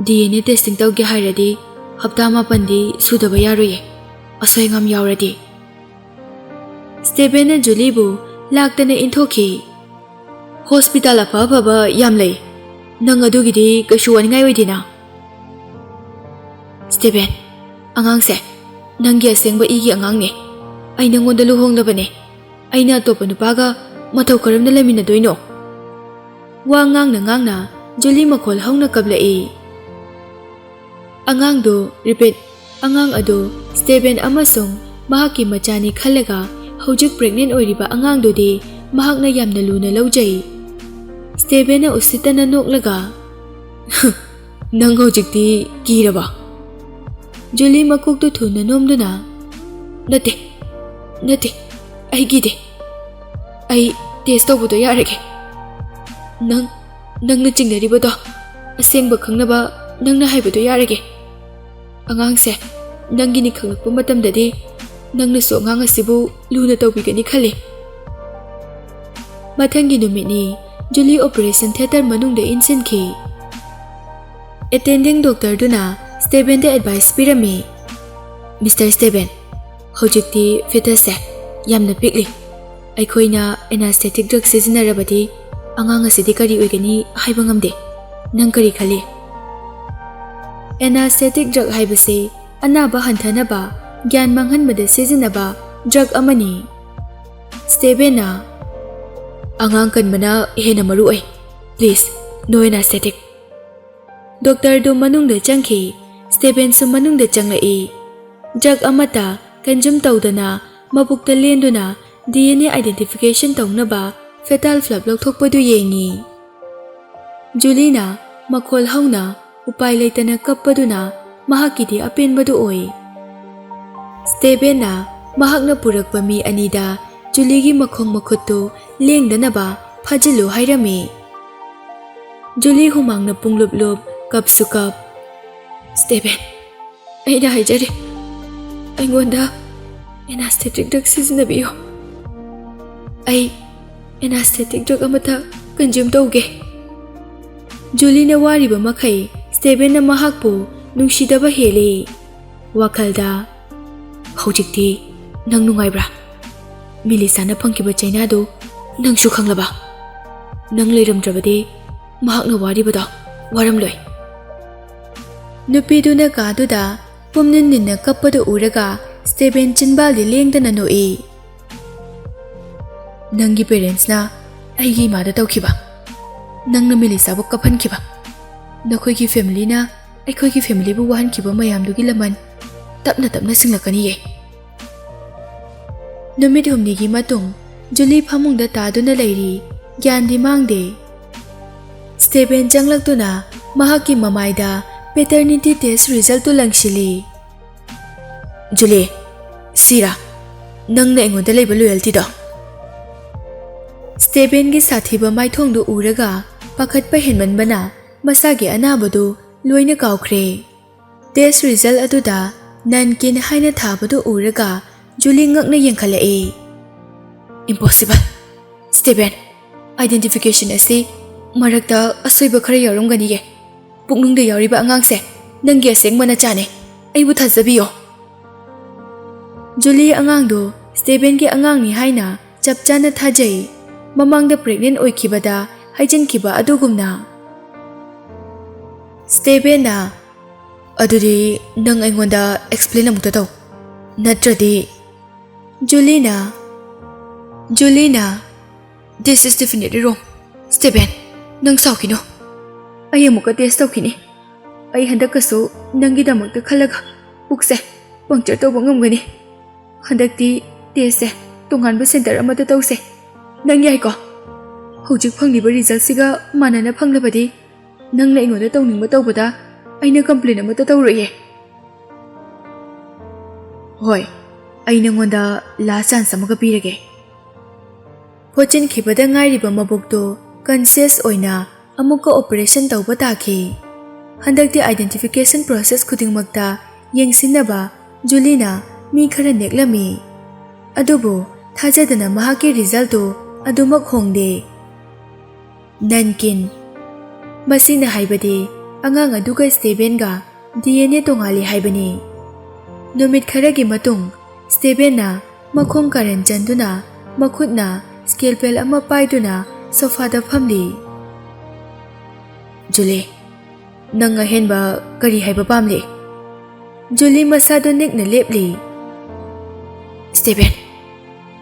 ꯗꯤ ꯑꯦꯟ ꯑꯦ ꯇꯦꯁꯇꯤꯡ ꯇꯧꯒꯦ ꯍꯥꯏꯔꯗꯤ ꯍꯞꯇꯥ ꯃꯥꯄꯟꯗꯤ ꯁꯨꯗꯕ ꯌꯥꯔꯣꯏꯌꯦ, ꯑꯁꯣꯏ ꯑꯉꯥꯝ ꯌꯥꯎꯔꯗꯤ꯫ ꯁ꯭ꯇꯦꯕꯦꯟꯅ ꯖꯨꯂꯤꯕꯨ ꯂꯥꯛꯇꯅ ꯏꯟꯊꯣꯛꯈꯤ꯫ ꯍꯣꯁꯄꯤꯇꯥꯜ ꯑꯐ ꯑꯐꯕ ꯌꯥꯝ ꯂꯩ, ꯅꯪ ꯑꯗꯨꯒꯤꯗꯤ ꯀꯩꯁꯨ ꯋꯥꯅꯤꯡꯉꯥꯏ ꯑꯣꯏꯗꯦꯅ꯫ ꯁ꯭ꯇꯦꯕꯦꯟ, ꯑꯉꯥꯡꯁꯦ ꯅꯪꯒꯤ ꯑꯁꯦꯡꯕ ꯏꯒꯤ ꯑꯉꯥꯡꯅꯦ꯫ ꯑꯩ ꯅꯪꯉꯣꯟꯗ ꯂꯨꯍꯣꯡꯂꯕꯅꯦ꯫ ꯑꯩꯅ ꯑꯇꯣꯞꯄ ꯅꯨꯄꯥꯒ ꯃꯇꯧ ꯀꯔꯝꯅ ꯂꯩꯃꯤꯟꯅꯗꯣꯏꯅꯣ? ꯋꯥ ꯉꯥꯡꯅ ꯉꯥꯡꯅ ꯖꯨꯂꯤ ꯃꯈꯣꯜ ꯍꯧꯅ ꯀꯞꯂꯛꯏ꯫ ꯑꯉꯥꯡꯗꯨ, ꯔꯤꯄꯤꯠ, ꯑꯉꯥꯡ ꯑꯗꯨ ꯁ꯭ꯇꯦꯕꯦꯟ ꯑꯃꯁꯨꯡ ꯃꯍꯥꯛꯀꯤ ꯃꯆꯥꯅꯤ ꯈꯜꯂꯒ ꯍꯧꯖꯤꯛ ꯄ꯭ꯔꯦꯒꯅꯦꯟ ꯑꯣꯏꯔꯤꯕ ꯑꯉꯥꯡꯗꯨꯗꯤ ꯃꯍꯥꯛꯅ ꯌꯥꯝꯅ ꯂꯨꯅ ꯂꯧꯖꯩ꯫ ꯁ꯭ꯇꯦꯕꯦꯟꯅ ꯎꯁꯤꯠꯇꯅ ꯅꯣꯛꯂꯒ, "ꯅꯪ ꯍꯧꯖꯤꯛꯇꯤ ꯀꯤꯔꯕ?" ꯖꯨꯂꯤ ꯃꯀꯣꯛꯇꯨ ꯊꯨꯅ ꯅꯣꯝꯗꯨꯅ, "ꯅꯠꯇꯦ, ꯅꯠꯇꯦ, ꯑꯩ ꯀꯤꯗꯦ꯫ ꯑꯩ ꯇꯦꯁ ꯇꯧꯕꯗꯣ ꯌꯥꯔꯒꯦ꯫ ꯅꯪ, ꯅꯪꯅ ꯆꯤꯡꯅꯔꯤꯕꯗꯣ ꯑꯁꯦꯡꯕ ꯈꯪꯅꯕ ꯅꯪꯅ ꯍꯥꯏꯕꯗꯣ ꯌꯥꯔꯒꯦ꯫ ꯑꯉꯥꯡꯁꯦ ꯅꯪꯒꯤꯅꯤ ꯈꯪꯂꯛꯄ ꯃꯇꯝꯗꯗꯤ ꯅꯪꯅꯁꯨ ꯑꯉꯥꯡ ꯑꯁꯤꯕꯨ ꯂꯨꯅ ꯇꯧꯕꯤꯒꯅꯤ ꯈꯜꯂꯤ꯫" ꯃꯊꯪꯒꯤ ꯅꯨꯃꯤꯠꯅꯤ꯫ ꯖꯨꯂꯤ ꯑꯣꯄꯔꯦꯁꯟ ꯊꯤꯌꯦꯇꯔ ꯃꯅꯨꯡꯗ ꯏꯟꯁꯤꯟꯈꯤ꯫ ꯑꯦꯇꯦꯟꯗꯤꯡ ꯗꯣꯛꯇꯔꯗꯨꯅ ꯁ꯭ꯇꯦꯕꯦꯟꯗ ꯑꯦꯗꯚꯥꯏꯁ ꯄꯤꯔꯝꯃꯤ, "ꯃꯤꯁꯇꯔ ꯁ꯭ꯇꯦꯕꯦꯟ, ꯍꯧꯖꯤꯛꯇꯤ ꯐꯤꯇꯁꯁꯦ ꯌꯥꯝꯅ ꯄꯤꯛꯂꯤ꯫ ꯑꯩꯈꯣꯏꯅ ꯑꯦꯅꯥꯁꯊꯦꯇꯤꯛ ꯗ꯭ꯔꯒ ꯁꯤꯖꯤꯟꯅꯔꯕꯗꯤ ꯑꯉꯥꯡ ꯑꯁꯤꯗꯤ ꯀꯔꯤ ꯑꯣꯏꯒꯅꯤ ꯍꯥꯏꯕ ꯉꯝꯗꯦ꯫ ꯅꯪ ꯀꯔꯤ ꯈꯜꯂꯤ?" ꯑꯦꯅꯥꯁꯊꯦꯇꯤꯛ ꯗ꯭ꯔꯒ ꯍꯥꯏꯕꯁꯤ ꯑꯅꯥꯕ ꯍꯟꯊꯅꯕ, ꯒ꯭ꯌꯥꯟ ꯃꯥꯡꯍꯟꯕꯗ ꯁꯤꯖꯤꯟꯅꯕ ꯗ꯭ꯔꯒ ꯑꯃꯅꯤ꯫ ꯁ꯭ꯇꯦꯕꯦꯟꯅ, "ꯑꯉꯥꯡ ꯀꯟꯕꯅ ꯍꯦꯟꯅ ꯃꯔꯨ ꯑꯣꯏ꯫ Please, no anesthetic." ꯗꯣꯛꯇꯔꯗꯨ ꯃꯅꯨꯡꯗ ꯆꯪꯈꯤ꯫ ꯁ꯭ꯇꯦꯕꯦꯟꯁꯨ ꯃꯅꯨꯡꯗ ꯆꯪꯂꯛꯏ꯫ ꯗ꯭ꯔꯒ ꯑꯃꯠꯇ ꯀꯟꯖꯨꯝ ꯇꯧꯗꯅ ꯃꯕꯨꯛꯇ ꯂꯦꯟꯗꯨꯅ ꯗꯤ ꯑꯦꯟ ꯑꯦ ꯑꯥꯏꯗꯦꯟꯇꯤꯐꯤꯀꯦꯁꯟ ꯇꯧꯅꯕ ꯐꯦꯇꯥꯜ ꯐ꯭ꯂꯞ ꯂꯧꯊꯣꯛꯄꯗꯨ ꯌꯦꯡꯉꯤ꯫ ꯖꯨꯂꯤꯅ ꯃꯈꯣꯜ ꯍꯧꯅ ꯎꯄꯥꯏ ꯂꯩꯇꯅ ꯀꯞꯄꯗꯨꯅ ꯃꯍꯥꯛꯀꯤꯗꯤ ꯑꯄꯦꯟꯕꯗꯨ ꯑꯣꯏ꯫ ꯁ꯭ꯇꯦꯕꯦꯟꯅ ꯃꯍꯥꯛꯅ ꯄꯨꯔꯛꯄ ꯃꯤ ꯑꯅꯤꯗ ꯖꯨꯂꯤꯒꯤ ꯃꯈꯣꯡ ꯃꯈꯨꯠꯇꯨ ꯂꯦꯡꯗꯅꯕ ꯐꯥꯖꯤꯜꯂꯨ ꯍꯥꯏꯔꯝꯃꯤ꯫ ꯖꯨꯂꯤ ꯍꯨꯃꯥꯡꯅ ꯄꯨꯡꯂꯨꯞ ꯂꯨꯞ, ꯀꯞꯁꯨ ꯀꯞ꯫ "ꯁ꯭ꯇꯦꯕꯦꯟ, ꯑꯩꯅ ꯍꯥꯏꯖꯔꯤ, ꯑꯩꯉꯣꯟꯗ ꯑꯦꯅꯥꯁꯊꯦꯇꯤꯛ ꯗ꯭ꯔꯒ ꯁꯤꯖꯤꯟꯅꯕꯤꯌꯨ꯫ ꯑꯩ, ꯑꯦꯅꯥꯁꯊꯦꯇꯤꯛ ꯗ꯭ꯔꯒ ꯑꯃꯇ ꯀꯟꯖ꯭ꯌꯨꯝ ꯇꯧꯒꯦ꯫ ꯖꯨꯂꯤꯅ ꯋꯥꯔꯤꯕ ꯃꯈꯩ ꯁ꯭ꯇꯦꯕꯦꯟꯅ ꯃꯍꯥꯛꯄꯨ ꯅꯨꯡꯁꯤꯗꯕ ꯍꯦꯜꯂꯤ꯫ ꯋꯥꯈꯜꯗ, "ꯍꯧꯖꯤꯛꯇꯤ ꯅꯪ ꯅꯨꯡꯉꯥꯏꯕ꯭ꯔꯥ? ꯃꯤꯂꯤꯁꯥꯅ ꯐꯪꯈꯤꯕ ꯆꯩꯅꯥꯗꯨ ꯅꯪꯁꯨ ꯈꯪꯂꯕ? ꯅꯪ ꯂꯩꯔꯝꯗ꯭ꯔꯕꯗꯤ ꯃꯍꯥꯛꯅ ꯋꯥꯔꯤꯕꯗꯣ ꯋꯥꯔꯝꯂꯣꯏ꯫" ꯅꯨꯄꯤꯗꯨꯅ ꯀꯥꯗꯨꯗ ꯄꯨꯝꯅꯤꯟ ꯅꯤꯟꯅ ꯀꯞꯄꯗꯨ ꯎꯔꯒ ꯁ꯭ꯇꯦꯕꯦꯟ ꯆꯤꯟꯕꯥꯜꯗꯤ ꯂꯦꯡꯗꯅ ꯅꯣꯛꯏ꯫ "ꯅꯪꯒꯤ ꯄꯦꯔꯦꯟꯁꯅ ꯑꯩꯒꯤ ꯏꯃꯥꯗ ꯇꯧꯈꯤꯕ, ꯅꯪꯅ ꯃꯤꯂꯤꯁꯥꯕꯨ ꯀꯞꯍꯟꯈꯤꯕ, ꯅꯈꯣꯏꯒꯤ ꯐꯦꯃꯤꯂꯤꯅ ꯑꯩꯈꯣꯏꯒꯤ ꯐꯦꯃꯤꯂꯤꯕꯨ ꯋꯥꯍꯟꯈꯤꯕ ꯃꯌꯥꯝꯗꯨꯒꯤ ꯂꯃꯟ ꯇꯞꯅ ꯇꯞꯅ ꯁꯤꯡꯂꯛꯀꯅꯤꯌꯦ꯫" ꯅꯨꯃꯤꯠ ꯍꯨꯝꯅꯤꯒꯤ ꯃꯇꯨꯡ ꯖꯨꯂꯤ ꯐꯃꯨꯡꯗ ꯇꯥꯗꯨꯅ ꯂꯩꯔꯤ꯫ ꯒ꯭ꯌꯥꯟꯗꯤ ꯃꯥꯡꯗꯦ꯫ ꯁ꯭ꯇꯦꯕꯦꯟ ꯆꯪꯂꯛꯇꯨꯅ ꯃꯍꯥꯛꯀꯤ ꯃꯃꯥꯏꯗ ꯄꯦꯇꯔꯅꯤꯇꯤ ꯇꯦꯁ ꯔꯤꯖꯜꯇꯨ ꯂꯪꯁꯤꯜꯂꯤ꯫ "ꯖꯨꯂꯤ, ꯁꯤꯔꯥ ꯅꯪꯅ ꯑꯩꯉꯣꯟꯗ ꯂꯩꯕ ꯂꯣꯌꯦꯜꯇꯤꯗꯣ?" ꯁ꯭ꯇꯦꯕꯦꯟꯒꯤ ꯁꯥꯊꯤꯕ ꯃꯥꯏꯊꯣꯡꯗꯨ ꯎꯔꯒ ꯄꯥꯈꯠꯄ ꯍꯦꯟꯃꯟꯕꯅ ꯃꯁꯥꯒꯤ ꯑꯅꯥꯕꯗꯨ ꯂꯣꯏꯅ ꯀꯥꯎꯈ꯭ꯔꯦ꯫ ꯇꯦꯁ ꯔꯤꯖꯜ ꯑꯗꯨꯗ ꯅꯟ ꯀꯤꯟ ꯍꯥꯏꯅ ꯊꯥꯕꯗꯨ ꯎꯔꯒ ꯖꯨꯂꯤ ꯉꯛꯅ ꯌꯦꯡꯈꯠꯂꯛꯏ꯫ "ꯏꯝꯄꯣꯁꯤꯕꯜ! ꯁ꯭ꯇꯦꯕꯦꯟ, ꯑꯥꯏꯗꯦꯟꯇꯤꯐꯤꯀꯦꯁꯟ ꯑꯁꯤ ꯃꯔꯛꯇ ꯑꯁꯣꯏꯕ ꯈꯔ ꯌꯥꯎꯔꯝꯒꯅꯤꯌꯦ꯫ ꯄꯨꯛꯅꯨꯡꯗ ꯌꯥꯎꯔꯤꯕ ꯑꯉꯥꯡꯁꯦ ꯅꯪꯒꯤ ꯑꯁꯦꯡꯕ ꯅꯆꯥꯅꯦ꯫ ꯑꯩꯕꯨ ꯊꯥꯖꯕꯤꯌꯣ꯫" ꯖꯨꯂꯤ ꯑꯉꯥꯡꯗꯨ ꯁ꯭ꯇꯦꯕꯦꯟꯒꯤ ꯑꯉꯥꯡꯅꯤ ꯍꯥꯏꯅ ꯆꯞ ꯆꯥꯅ ꯊꯥꯖꯩ꯫ ꯃꯃꯥꯡꯗ ꯄ꯭ꯔꯦꯒꯅꯦꯟ ꯑꯣꯏꯈꯤꯕꯗ ꯍꯥꯏꯖꯤꯟꯈꯤꯕ ꯑꯗꯨꯒꯨꯝꯅ꯫ ꯁ꯭ꯇꯦꯕꯦꯟꯅ, "ꯑꯗꯨꯗꯤ ꯅꯪ ꯑꯩꯉꯣꯟꯗ ꯑꯦꯛꯁꯄ꯭ꯂꯦꯟ ꯑꯃꯨꯛꯇ ꯇꯧ꯫ ꯅꯠꯇ꯭ꯔꯗꯤ꯫" ꯖꯨꯂꯤꯅ, ꯖꯨꯂꯤꯅ, "This is definitely wrong꯫ ꯁ꯭ꯇꯦꯕꯦꯟ, ꯅꯪ ꯁꯥꯎꯈꯤꯅꯨ꯫ ꯑꯩ ꯑꯃꯨꯛꯀ ꯇꯦꯁ ꯇꯧꯈꯤꯅꯤ꯫ ꯑꯩ ꯍꯟꯗꯛꯀꯁꯨ ꯅꯪꯒꯤꯗꯃꯛꯇ ꯈꯜꯂꯒ ꯄꯨꯛꯁꯦ ꯄꯪꯆꯔ ꯇꯧꯕ ꯉꯝꯒꯅꯤ꯫ ꯍꯟꯗꯛꯇꯤ ꯇꯦꯁꯁꯦ ꯇꯣꯉꯥꯟꯕ ꯁꯦꯟꯇꯔ ꯑꯃꯗ ꯇꯧꯁꯦ꯫ ꯅꯪ ꯌꯥꯏꯀꯣ? ꯍꯧꯖꯤꯛ ꯐꯪꯂꯤꯕ ꯔꯤꯖꯜꯁꯤꯒ ꯃꯥꯟꯅꯅ ꯐꯪꯂꯕꯗꯤ ꯅꯪꯅ ꯑꯩꯉꯣꯟꯗ ꯇꯧꯅꯤꯡꯕ ꯇꯧꯕꯗ ꯑꯩꯅ ꯀꯝꯄ꯭ꯂꯦꯟ ꯑꯃꯠꯇ ꯇꯧꯔꯣꯏꯌꯦ꯫" "ꯍꯣꯏ, ꯑꯩ ꯅꯉꯣꯟꯗ ꯂꯥꯁ ꯆꯥꯟꯁ ꯑꯃꯒ ꯄꯤꯔꯒꯦ꯫" ꯐꯣꯠꯆꯤꯟꯈꯤꯕꯗ ꯉꯥꯏꯔꯤꯕ ꯃꯕꯨꯛꯇꯨ ꯀꯟꯁꯤꯌꯁ ꯑꯣꯏꯅ ꯑꯃꯨꯛꯀ ꯑꯣꯄꯔꯦꯁꯟ ꯇꯧꯕ ꯇꯥꯈꯤ꯫ ꯍꯟꯗꯛꯇꯤ ꯑꯥꯏꯗꯦꯟꯇꯤꯐꯤꯀꯦꯁꯟ ꯄ꯭ꯔꯣꯁꯦꯁ ꯈꯨꯗꯤꯡꯃꯛꯇ ꯌꯦꯡꯁꯤꯟꯅꯕ ꯖꯨꯂꯤꯅ ꯃꯤ ꯈꯔ ꯅꯦꯛꯂꯝꯃꯤ꯫ ꯑꯗꯨꯕꯨ ꯊꯥꯖꯗꯅ ꯃꯍꯥꯛꯀꯤ ꯔꯤꯖꯜꯇꯨ ꯑꯗꯨꯃꯛ ꯍꯣꯡꯗꯦ꯫ ꯅꯟꯀꯤꯟ꯫ ꯃꯁꯤꯅ ꯍꯥꯏꯕꯗꯤ ꯑꯉꯥꯡ ꯑꯗꯨꯒ ꯁ꯭ꯇꯦꯕꯦꯟꯒ ꯗꯤ ꯑꯦꯟ ꯑꯦ ꯇꯣꯉꯥꯜꯂꯤ ꯍꯥꯏꯕꯅꯤ꯫ ꯅꯨꯃꯤꯠ ꯈꯔꯒꯤ ꯃꯇꯨꯡ, ꯁ꯭ꯇꯦꯕꯦꯟꯅ ꯃꯈꯣꯡ ꯀꯥꯔꯟ ꯆꯟꯗꯨꯅ ꯃꯈꯨꯠꯅ ꯁ꯭ꯀꯦꯜꯄꯦꯜ ꯑꯃ ꯄꯥꯏꯗꯨꯅ ꯁꯣꯐꯥꯗ ꯐꯝꯂꯤ꯫ "ꯖꯨꯂꯤ, ꯅꯪ ꯑꯍꯦꯟꯕ ꯀꯔꯤ ꯍꯥꯏꯕ ꯄꯥꯝꯂꯤ?" ꯖꯨꯂꯤ ꯃꯁꯥꯗꯨ ꯅꯤꯛꯅ ꯂꯦꯞꯂꯤ꯫ "ꯁ꯭ꯇꯦꯕꯦꯟ,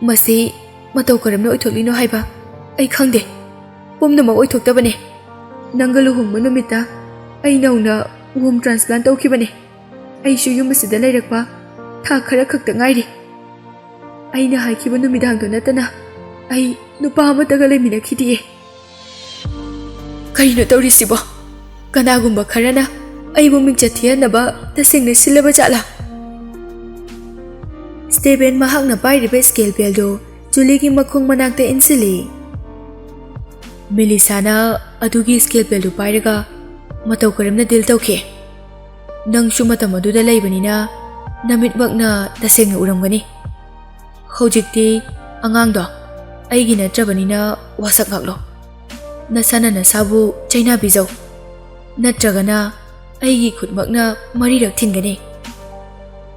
ꯃꯁꯤ ꯃꯇꯧ ꯀꯔꯝꯅ ꯑꯣꯏꯊꯣꯛꯂꯤꯅꯣ ꯍꯥꯏꯕ ꯑꯩ ꯈꯪꯗꯦ꯫ ꯄꯨꯝꯅꯃꯛ ꯑꯣꯏꯊꯣꯛꯇꯕꯅꯦ꯫ ꯅꯪꯒ ꯂꯨꯍꯣꯡꯕ ꯅꯨꯃꯤꯠꯇ ꯑꯩ ꯅꯧꯅ womb transplant ꯇꯧꯈꯤꯕꯅꯦ꯫ ꯑꯩꯁꯨ ꯌꯨꯝ ꯑꯁꯤꯗ ꯂꯩꯔꯛꯄ ꯊꯥ ꯈꯔ ꯈꯛꯇ ꯉꯥꯏꯔꯤ꯫ ꯑꯩꯅ ꯍꯥꯏꯈꯤꯕ ꯅꯨꯃꯤꯗꯥꯡꯗꯨ ꯅꯠꯇꯅ ꯑꯩ ꯅꯨꯄꯥ ꯑꯃꯠꯇꯒ ꯂꯩꯃꯤꯟꯅꯈꯤꯗꯤꯌꯦ꯫ ꯀꯔꯤꯅꯣ ꯇꯧꯔꯤꯁꯤꯕꯣ? ꯀꯅꯥꯒꯨꯝꯕ ꯈꯔꯅ ꯑꯩꯕꯨ ꯃꯤꯡꯆꯠ ꯊꯤꯍꯟꯅꯕ ꯇꯁꯦꯡꯅ ꯁꯤꯜꯂꯕ ꯖꯥꯠꯂꯥ?" ꯁ꯭ꯇꯦꯕꯦꯟ ꯃꯍꯥꯛꯅ ꯄꯥꯏꯔꯤꯕ ꯁ꯭ꯀꯦꯜꯄꯦꯜꯗꯨ ꯖꯨꯂꯤꯒꯤ ꯃꯈꯣꯡ ꯃꯅꯥꯛꯇ ꯏꯟꯁꯤꯜꯂꯤ꯫ "ꯃꯦꯂꯤꯁꯥꯅ ꯑꯗꯨꯒꯤ ꯁ꯭ꯀꯦꯜꯄꯦꯜꯗꯨ ꯄꯥꯏꯔꯒ ꯃꯇꯧ ꯀꯔꯝꯅ ꯗꯤꯜ ꯇꯧꯈꯤ? ꯅꯪꯁꯨ ꯃꯇꯝ ꯑꯗꯨꯗ ꯂꯩꯕꯅꯤꯅ ꯅꯃꯤꯠꯃꯛꯅ ꯇꯁꯦꯡꯅ ꯎꯔꯝꯒꯅꯤ꯫ ꯍꯧꯖꯤꯛꯇꯤ ꯑꯉꯥꯡꯗꯣ ꯑꯩꯒꯤ ꯅꯠꯇ꯭ꯔꯕꯅꯤꯅ ꯋꯥꯁꯛ ꯉꯥꯛꯂꯣ꯫ ꯅꯁꯥꯅ ꯅꯁꯥꯕꯨ ꯆꯩꯅꯕꯤꯖꯧ꯫ ꯅꯠꯇ꯭ꯔꯒꯅ ꯑꯩꯒꯤ ꯈꯨꯠꯃꯛꯅ ꯃꯔꯤꯔꯛ ꯊꯤꯟꯒꯅꯤ꯫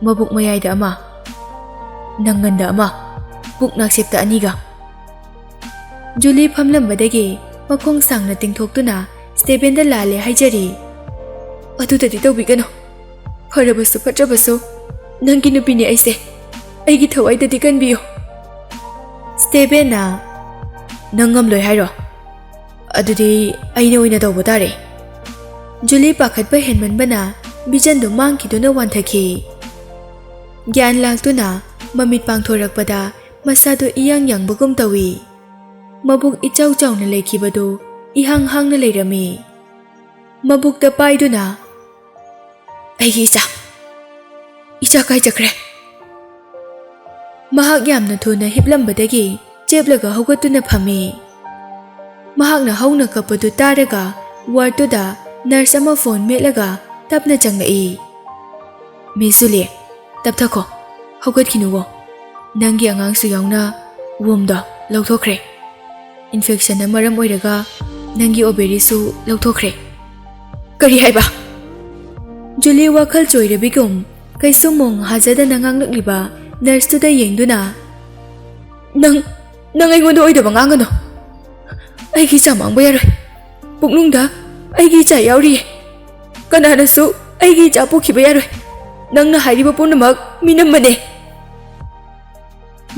ꯃꯕꯨꯛ ꯃꯌꯥꯏꯗ ꯑꯃ, ꯅꯪꯒꯟꯗ ꯑꯃ, ꯄꯨꯛ ꯅꯥꯛꯁꯦꯞꯇ ꯑꯅꯤꯒ꯫" ꯖꯨꯂꯤ ꯐꯝꯂꯝꯕꯗꯒꯤ ꯃꯈꯣꯡ ꯁꯥꯡꯅ ꯇꯤꯡꯊꯣꯛꯇꯨꯅ ꯁ꯭ꯇꯦꯕꯦꯟꯗ ꯂꯥꯜꯂꯦ ꯍꯥꯏꯖꯔꯤ꯫ "ꯑꯗꯨꯗꯗꯤ ꯇꯧꯕꯤꯒꯅꯨ꯫ ꯐꯔꯕꯁꯨ ꯐꯠꯇ꯭ꯔꯕꯁꯨ ꯅꯪꯒꯤ ꯅꯨꯄꯤꯅꯦ ꯑꯩꯁꯦ꯫ ꯑꯩꯒꯤ ꯊꯋꯥꯏꯗꯗꯤ ꯀꯟꯕꯤꯌꯨ꯫" ꯁ꯭ꯇꯦꯕꯦꯟꯅ, "ꯅꯪ ꯉꯝꯂꯣꯏ ꯍꯥꯏꯔꯣ? ꯑꯗꯨꯗꯤ ꯑꯩꯅ ꯑꯣꯏꯅ ꯇꯧꯕ ꯇꯥꯔꯦ꯫" ꯖꯨꯂꯤ ꯄꯥꯈꯠꯄ ꯍꯦꯟꯃꯟꯕꯅ ꯚꯤꯖꯟꯗꯨ ꯃꯥꯡꯈꯤꯗꯨꯅ ꯋꯥꯟꯊꯈꯤ꯫ ꯒ꯭ꯌꯥꯟ ꯂꯥꯛꯇꯨꯅ ꯃꯃꯤꯠ ꯄꯥꯡꯊꯣꯔꯛꯄꯗ ꯃꯁꯥꯗꯨ ꯏꯌꯥꯡ ꯌꯥꯡꯕꯒꯨꯝ ꯇꯧꯏ꯫ ꯃꯕꯨꯛ ꯏꯆꯥꯎ ꯆꯥꯎꯅ ꯂꯩꯈꯤꯕꯗꯨ ꯏꯍꯥꯡ ꯍꯥꯡꯅ ꯂꯩꯔꯝꯃꯤ꯫ ꯃꯕꯨꯛꯇ ꯄꯥꯏꯗꯨꯅ, "ꯑꯩꯒꯤ ꯏꯆꯥ, ꯏꯆꯥ ꯀꯥꯏ ꯆꯠꯈ꯭ꯔꯦ?" ꯃꯍꯥꯛ ꯌꯥꯝꯅ ꯊꯨꯅ ꯍꯤꯞꯂꯝꯕꯗꯒꯤ ꯆꯦꯞꯂꯒ ꯍꯧꯒꯠꯇꯨꯅ ꯐꯝꯃꯤ꯫ ꯃꯍꯥꯛꯅ ꯍꯧꯅ ꯀꯞꯄꯗꯨ ꯇꯥꯔꯒ ꯋꯥꯔꯗꯇꯨꯗ ꯅꯔꯁ ꯑꯃ ꯐꯣꯟ ꯃꯦꯠꯂꯒ ꯇꯞꯅ ꯆꯪꯂꯛꯏ꯫ "ꯃꯤꯁ ꯖꯨꯂꯤ, ꯇꯞꯊꯈꯣ, ꯍꯧꯒꯠꯈꯤꯅꯨꯋꯣ꯫ ꯅꯪꯒꯤ ꯑꯉꯥꯡꯁꯨ ꯌꯥꯎꯅ ꯋꯣꯝꯗꯣ ꯂꯧꯊꯣꯛꯈ꯭ꯔꯦ꯫" ꯏꯟꯐꯦꯛꯁꯟꯅ ꯃꯔꯝ ꯑꯣꯏꯔꯒ ꯅꯪꯒꯤ ꯑꯣꯕꯦꯔꯤꯁꯨ ꯂꯧꯊꯣꯛꯈ꯭ꯔꯦ꯫ ꯀꯔꯤ ꯍꯥꯏꯕ? ꯖꯨꯂꯤ ꯋꯥꯈꯜ ꯆꯣꯏꯔꯕꯤꯒꯨꯝ ꯀꯩꯁꯨ ꯃꯣꯡ ꯍꯥꯖꯗꯅ ꯉꯥꯡꯂꯛꯂꯤꯕ ꯅꯔꯁꯇꯨꯗ ꯌꯦꯡꯗꯨꯅ, "ꯅꯪ, ꯅꯪ ꯑꯩꯉꯣꯟꯗ ꯑꯣꯏꯗꯕ ꯉꯥꯡꯒꯅꯨ꯫ ꯑꯩꯒꯤ ꯏꯆꯥ ꯃꯥꯡꯕ ꯌꯥꯔꯣꯏ꯫ ꯄꯨꯛꯅꯨꯡꯗ ꯑꯩꯒꯤ ꯏꯆꯥ ꯌꯥꯎꯔꯤꯌꯦ꯫ ꯀꯅꯥꯅꯁꯨ ꯑꯩꯒꯤ ꯏꯆꯥ ꯄꯣꯛꯈꯤꯕ ꯌꯥꯔꯣꯏ꯫ ꯅꯪꯅ ꯍꯥꯏꯔꯤꯕ ꯄꯨꯝꯅꯃꯛ ꯃꯤꯅꯝꯕꯅꯦ꯫"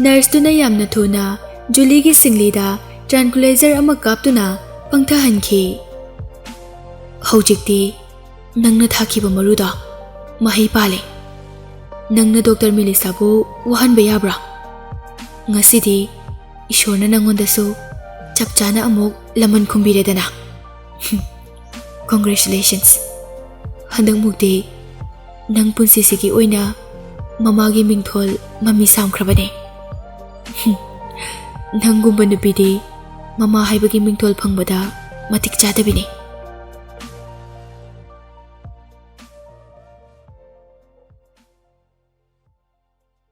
ꯅꯔꯁꯇꯨꯅ ꯌꯥꯝꯅ ꯊꯨꯅ ꯖꯨꯂꯤꯒꯤ ꯁꯤꯡꯂꯤꯗ ꯇ꯭ꯔꯥꯟꯀꯨꯂꯥꯏꯖꯔ ꯑꯃ ꯀꯥꯞꯇꯨꯅ ꯄꯪꯊꯍꯟꯈꯤ꯫ "ꯍꯧꯖꯤꯛꯇꯤ ꯅꯪꯅ ꯊꯥꯈꯤꯕ ꯃꯔꯨꯗꯣ ꯃꯍꯩ ꯄꯥꯜꯂꯦ꯫ ꯅꯪꯅ ꯗꯣꯛꯇꯔ ꯃꯦꯂꯤꯁꯥꯕꯨ ꯋꯥꯍꯟꯕ ꯌꯥꯕ꯭ꯔꯥ? ꯉꯁꯤꯗꯤ ꯏꯁꯣꯔꯅ ꯅꯪꯉꯣꯟꯗꯁꯨ ꯆꯞ ꯆꯥꯅ ꯑꯃꯨꯛ ꯂꯃꯟ ꯈꯨꯝꯕꯤꯔꯦꯗꯅ꯫ Congratulations꯫ ꯍꯟꯗꯛꯃꯨꯛꯇꯤ ꯅꯪ ꯄꯨꯟꯁꯤꯁꯤꯒꯤ ꯑꯣꯏꯅ ꯃꯃꯥꯒꯤ ꯃꯤꯡꯊꯣꯜ ꯃꯃꯤ ꯁꯥꯝꯈ꯭ꯔꯕꯅꯦ꯫ ꯅꯪꯒꯨꯝꯕ ꯅꯨꯄꯤꯗꯤ ꯃꯃꯥ ꯍꯥꯏꯕꯒꯤ ꯃꯤꯡꯊꯣꯜ ꯐꯪꯕꯗ ꯃꯇꯤꯛ ꯆꯥꯗꯕꯤꯅꯤ꯫